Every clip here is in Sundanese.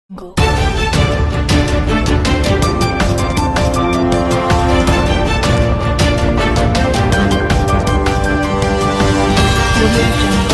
Jungle. Audio Jungle.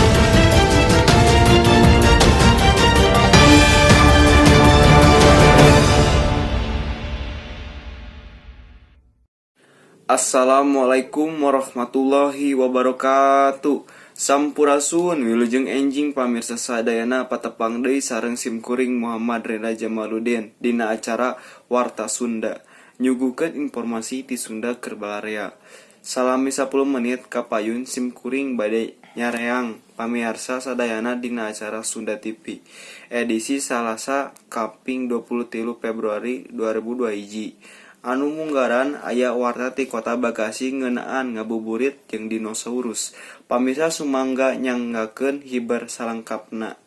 Assalamualaikum warahmatullahi wabarakatuh. Sampurasun, wilujeng enjing pamirsa sadayana. Patepang deui sareng simkuring Muhammad Reda Jamaludin dina acara Warta Sunda, nyuguhkeun informasi ti Sunda keur balarea. Salami 10 menit kapayun simkuring bade nyareang pamiarsa sadayana dina acara Sunda TV edisi Salasa kaping 23 Februari 2021 anu munggaran aya warta ti Kota Bekasi ngeunaan ngabuburit jeung dinosaurus. Pamirsa sumangga nyanggakeun hiber salengkapna.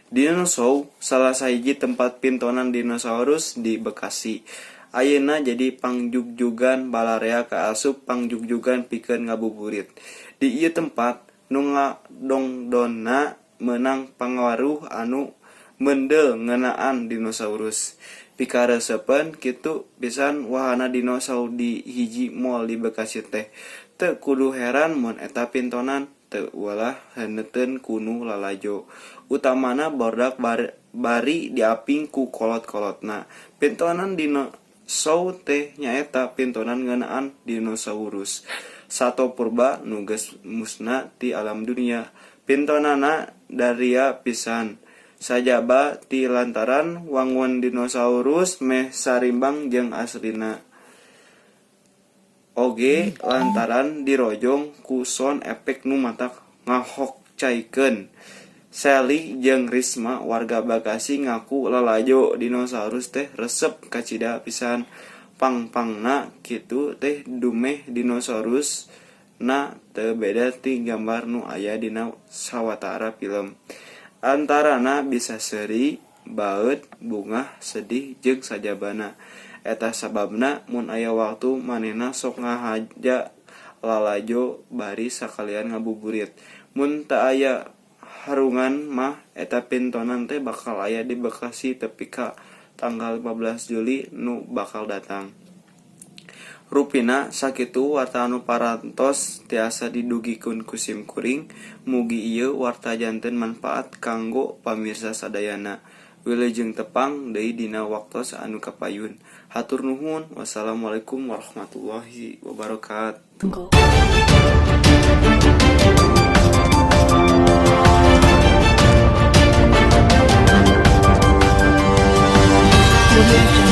Dino Show, salah sahiji tempat pintonan dinosaurus di Bekasi, ayeuna jadi pangjugjugan balarea kaasup pangjugjugan pikeun ngabuburit. Di ieu tempat nu ngadongdonna meunang pangaruh anu meundeul ngeunaan dinosaurus. Pikaresepeun kitu pisan wahana Dino Show di hiji mall di Bekasi teh. Teu kudu heran mun eta pintonan teu ulah heuneuteun ku nu lalajo. Utamana barudak bari diaping ku kolot-kolotna. Pintonan Dino Show teh nyaeta pintonan ngeunaan dinosaurus, sato purba nu geus musna ti alam dunia. Pintonanna daria pisan. Sajaba ti lantaran wangun dinosaurus meh sarimbang jeung aslina. Oge lantaran dirojong ku sound effect nu matak ngahokcaykeun. Sally jeung Risma, warga Bekasi, ngaku lalajo dinosaurus teh resep kacida pisan. Pang-pangna kitu teh dumeh dinosaurusna teu beda ti gambar nu aya dina sawatara film. Antarana bisa seuri, baeud, bungah, sedih jeung sajabana. Eta sababna mun aya waktu manehna sok ngahaja lalajo bari sakalian ngabuburit. Mun teu aya harungan mah eta pintonan teh bakal aya di Bekasi tepi ka tanggal 15 Juli nu bakal datang. Rupina sakitu warta anu parantos tiasa didugikeun ku simkuring. Mugi ieu warta janten manfaat kanggo pamirsa sadayana. Wilujeng tepang deui dina waktos anu kapayun. Hatur nuhun. Wassalamualaikum warahmatullahi wabarakatuh. Jungle. Audio Jungle.